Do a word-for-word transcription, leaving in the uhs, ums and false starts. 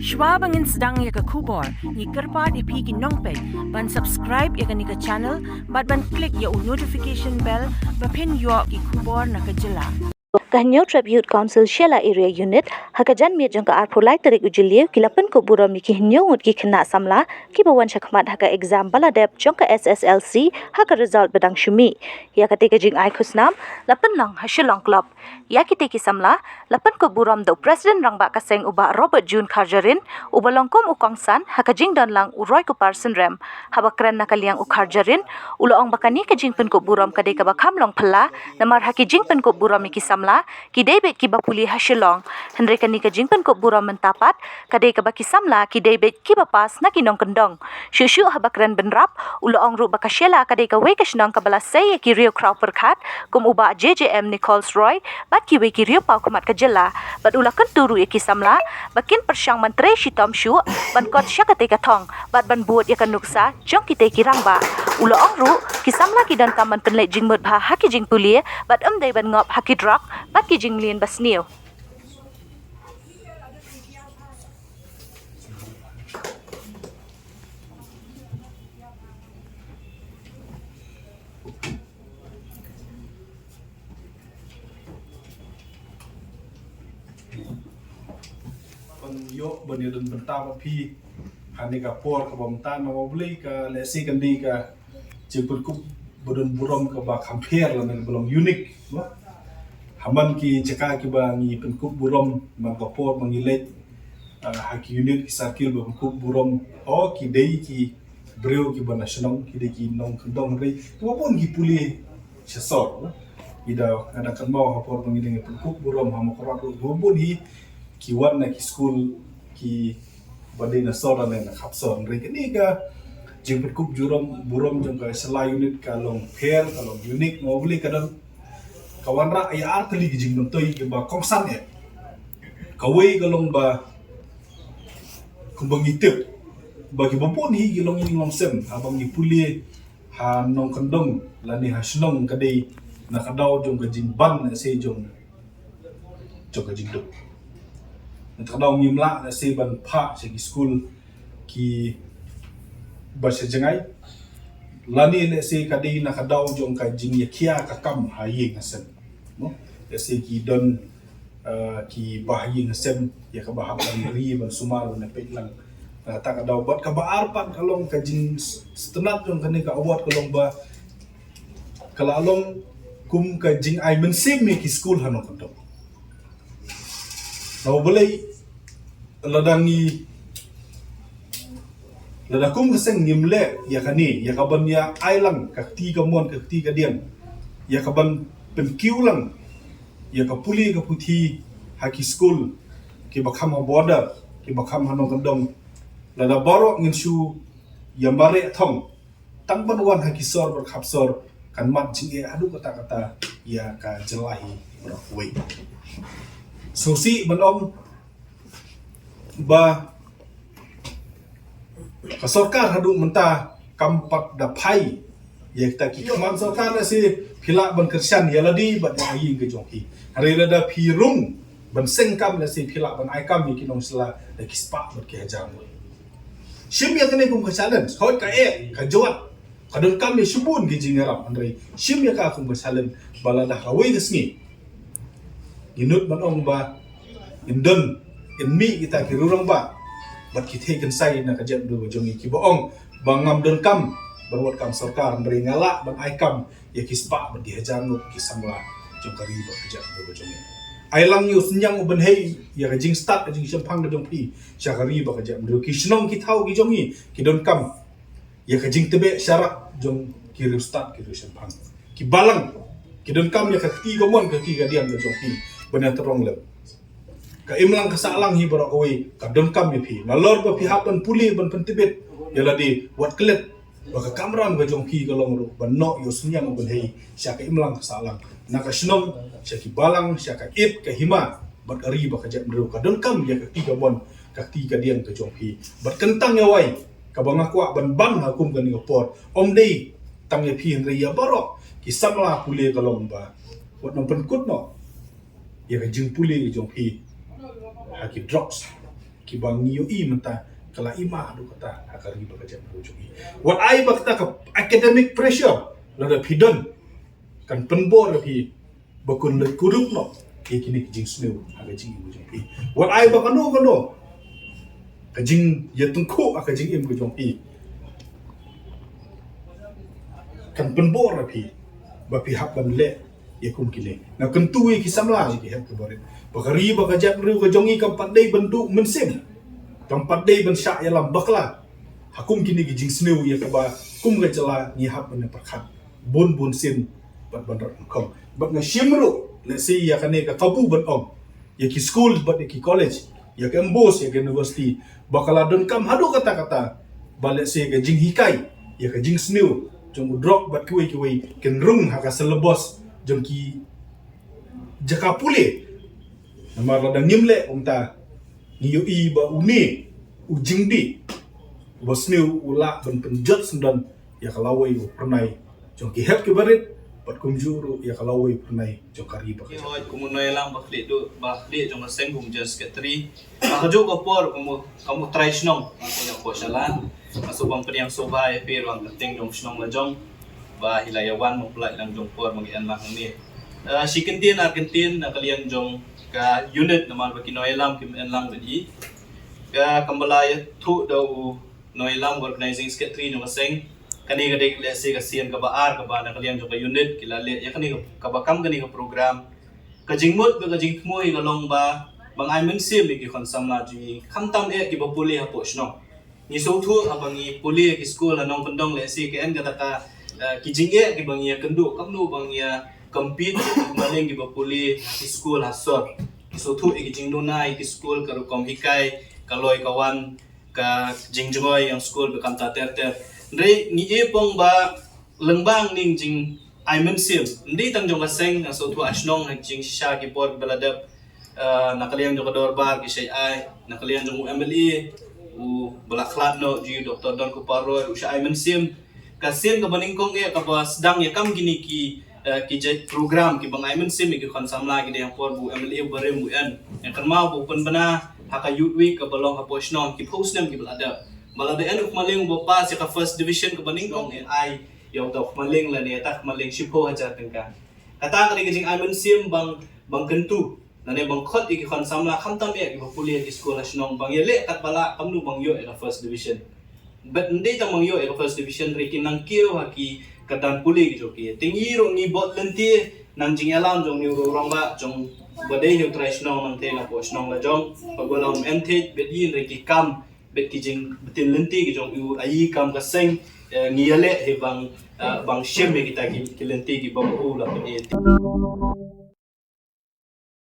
Shwa ba ngin sdang ïa ka khubor, ngi kyrpad ïa phi ki nongpeit ban subscribe ïa kane ka channel bad ban click ïa u notification bell ba phin ïoh ki khubor na ka jylla. Ka Hynñiewtrep Youth Council Shella Area Unit ha ka janmiet jong ka arphew lai tarik u Jylliew ki la pynkup burom ïa ki hynñiew ngut ki khynnah samla kiba wan shakhmat ha ka exam ba la dep jong ka S S L C ha ka result ba dang shu mih. Ïa kata ka jingai khusnam la pynlong ha Shillong Club. Ïa kita ki samla la pynkup burom da u President Rangbah ka seng u Bah Robert June Kharjahrin, uba long kum u kongsan ha ka jingdonlang u Roykupar Synrem. Haba kren na ka liang u Kharjahrin u la ong ba kane ka jingpynkup burom ka dei kaba kham long phylla, namar ha ki jingpynkup burom ïa ki samla ki dei beit kiba pule ha Shillong. Hynrei kane ka jingpynkup burom mynta pat ka dei kaba ki samla ki dei beit kiba pass na ki nongkyndong. Shuh shuh haba kren bynrap u la ong ruh ba ka Shella ka dei kawei ka shnong kaba la sei ïa ki riewkhraw pyrkhat kum u Bah J J M Nichols Roy bad kiwei ki riewpaw khmat ka jylla, bad u la kyntu ruh ïa ki samla ba kin pyrshang ban trei shitom shuh ban kot sha kata ka thong bad ban bud ïa ka nuksa jong kita ki rangbah. U la ong ruh ki samla ki donkam ban pynleit jingmut bha ha ki jingpule bad ym dei ban ngop ha ki drok bad ki jingmlien basniew. Ban ïoh ban ïadon bynta bad phi ha kane ka por kaba mynta, namar balei ka lehse kan dei ka jingpynkup ba don burom kaba kham pher lane kaba long unique, no? Ha man ki jaka kiba ngi pynkup burom man ka por ba ngi leit, ah, ha ki unit, ki circle ba pynkup burom, oh, ki dei ki briew kiba na shnong, ki dei ki nongkyndong, hynrei kiba bun ki pule sha sor, no? Ki da, nga da kynmaw ha por ba ngi dang ïa pynkup burom ha Mawkyrwat ruh, kiba bun hi ki wan na ki skul kiba dei na sor lane na khap sor. Hynrei kane ka jingpynkup burom, burom jong ka Shella unit ka long pher, ka long unique, namar balei ka don, ka wanrah ïa ar tylli ki jingmyntoi kiba kongsan eh. Kawei ka long ba kumba ngi tip ba kiba bun hi ki longïing longsem haba ngi pule ha nongkyndong lane ha shnong ka dei na ka daw jong ka jingban, lehse jong jong ka jingduk. Na ka daw ngim lah lehse ban phah sha ki skul kiba sha jngai, lane lehse ka dei na ka daw jong ka jingïakhia ka kam ha ïing ha sem, no? Lehse ki don, eh, kiba ha ïing ha sem ïa kaba hap ban ri ban sumar ban peit lang. Na kata ka daw, bad kaba ar pat ka long ka jing s-, sngewtynnat jong kane ka award ka long ba ka la long kum ka jingai mynsiem ïa ki skul ha nongkyndong. Namar balei lada ngi, lada kum ka seng ngim leh ïa kane, ïa ka ban ïa ai lang ka kti kamon, ka kti kadiang, ïa ka ban pynkiew lang ïa ka pule ka puthi ha ki skul kiba kham ha border, kiba kham ha nongkyndong, lada baroh ngin shu ïa mareh thong tang ban wan ha ki sor bad khap sor, kan mad jingeh haduh katta katta ïa ka jylla hi baroh kawei. Sngewsih ban ong ba ka sorkar haduh mynta kam pat da phai ïa kita ki khmat. Sorkar lehse phi lah ban kyrshan ïa lade bad ïa ka ïing ka jong phi. Hynrei lada phi rung ban seng kam, lehse phi lah ban ai kam ïa ki nong Shella da ki spah bad ki hajar ngut. Shim ïa kane kum ka challenge, hooid ka eh, ka jwat, ka donkam ïa shibun ki jingïarap, hynrei shim ïa ka kum ka challenge ba lada ha kawei ka sngi ngin nud ban ong ba ngin don, ngin mih kita ki rangbah bad ki thei kynsai na ka jaitbynriew ka jong ngi kiba ong ba ngam donkam ban wad kam sorkar, hynrei nga lah ban ai kam ïa ki spah bad ki hajar ngut ki samla jong ka ri bad ka jaitbynriew ka jong ngi. Ai lang ïa u synñiang u bynhei ïa ka jingstad ka jingshemphang ka jong phi sha ka ri bad ka jaitbynriew. Ki shnong ki thaw ki jong ngi ki donkam ïa ka jingtbeh sharak jong ki riewstad ki riewshemphang. Ki balang ki donkam ïa ka kti kamon, ka kti kadiang ka jong phi ban ïatrong lem. Ka imlang ka sahlang hi baroh kawei ka donkam ïa phi. Nalor ba phi hap ban pule ban pyntbit ïa lade, wat klet ba ka kamram ka jong phi ka long ruh ban noh ïa u synñiang u bynhei sha ka imlang ka sahlang, na ka shnong sha ki balang, sha ka it ka hima bad ka ri bad ka jaitbynriew. Ka donkam ïa ka kti kamon, ka kti kadiang ka jong phi. Bad kyntang ïa wai kaba nga kwah ban ban ha kum kane ka por, ym dei tang ïa phi hynrei ïa baroh ki samla pule ka long ba wat nang pynkut noh ïa ka jingpule ka jong phi ha ki drugs. Kiba ngi ïohi mynta ka la i ma haduh kata ha ka ri bad ka jaitbynriew jong ngi. Wat ai ba kata ka academic pressure lada phi don kan pynbor ïa phi ba kun leit kurup noh ïa kine ki jingsniew ha ka jingim ka jong phi. Wat ai ba kano kano ka jingïatyngkhuh ha ka jingim ka jong phi kan pynbor ïa phi ba phi hap ban leh ïa kum kine. Na kyntu ïa ki samla ïa ki hep ki barit ba ka ri bad ka jaitbynriew ka jong ngi kam pat dei ban duh mynsiem, kam pat dei ban shah ïalam bakla ha kum kine ki jingsniew ïa kaba kum ka jylla ngi hap ban pyrkhat bun bun sien bad ban rat nyngkong. Bad nga shim ruh lehse ïa kane ka kabu ban ong ïa ki skul bad ïa ki college, ïa ka MBOSE, ïa ka university, ba ka la donkam haduh katta katta ba lehse ka jinghikai ïa ka jingsniew jong u drok bad kiwei kiwei kin rung ha ka syllabus jong ki jaka pule. Namar lada ngim leh kumta ngi ïohi ba une u jingdih uba sniew u lah ban pynjot syndon ïa ka lawei u phyrnai jong ki hep ki barit bad kumjuh ruh ïa ka lawei u phyrnai jong ka ri bad ka jaitbynriew. Hooid, kum u nongïalam ba khlieh duh, ba khlieh jong ka seng kum u General Secretary. Ba kajuh ka por kum u, kum u trai shnong, nga kum u Poh Shalan. Nga sngewbha ban pdiang sngewbha ïa phi ruh ha ka kyrteng jong shnong la jong ba phi la ïa wan ban pynlait lang jong ka por ba ngi ïeng lang hangne. Eh, shi kyntien ar kyntien na ka liang jong ka unit namar ba ki nongïalam kim ïeng lang bad i. Ka kam ba la ïathuh da u nongïalam, organizing secretary jong ka seng. Kane ka dei lehse ka sien kaba ar kaba na ka liang jong ka unit ki la leh ïa kane ka, kaba kam kane ka program. Ka jingmut bad ka jingthmu hi ka long ba ban ai mynsiem ïa ki khun samla jong ngi, khamtam eh kiba pule hapoh shnong. Ngi sngewthuh haba ngi pule ïa ki skul ha nongkyndong lehse ka en kata ka, eh, ki jingeh kiba ngi ïakynduh kumno ban ïa compete ïa ki khun kiba pule ha ki skul ha sor. Ngi sngewthuh ïa ki jingduna ïa ki skul, ka rukom hikai, ka loi ka wan, ka jingjngoi ïa skul bad kumta ter ter. Hynrei ngi i pong ba lyngba ning jingai mynsiem, ym dei tang jong ka seng, nga sngewthuh ha shnong ha jingshisha ki por ba la dep, eh, na ka liang jong ka dorbar ki shait ai, na ka liang jong u MLA uba la khlad noh, jong u Doctor Don Kupar Roy, u shait ai mynsiem. Ka sien kaba nyngkong eh kaba sdang ïa kam kine ki, eh, ki jait program kiba ngai mynsiem ïa ki khun samla ki dei ha ka por ba u MLA uba rim u N. Ïa kynmaw ba u pynbna ha ka Youth Week kaba long hapoh shnong ki phew snem kiba la dep. Ba la dep en u khmaling uba pass ïa ka first division kaba nyngkong eh ai ïa uta u khmaling lane ïa ta u khmaling shiphew hajar tyngka. Kata ka dei ka jingai mynsiem ban, ban kyntu lane ban khot ïa ki khun samla khamtam eh kiba pule ha ki skul ha shnong ban ïaleh katba lah kumno ban ïoh ïa ka first division. Bad ym dei tang ban ïoh ïa ka first division hynrei ki nang kiew ha ki kyrdan pule ki jong ki. Te ngi ruh ngi bud lynti na ka jingïalam jong une u rangbah jong ba dei u trai shnong nangta napoh shnong la jong, ba u la ym en thied bad i hynrei ki kam bad ki jingbtin lynti ki jong u, ïa i kam ka seng, eh, ngi ïaleh hi ban, eh, ban shim ïa kita ki, ki lynti kiba u la pyni.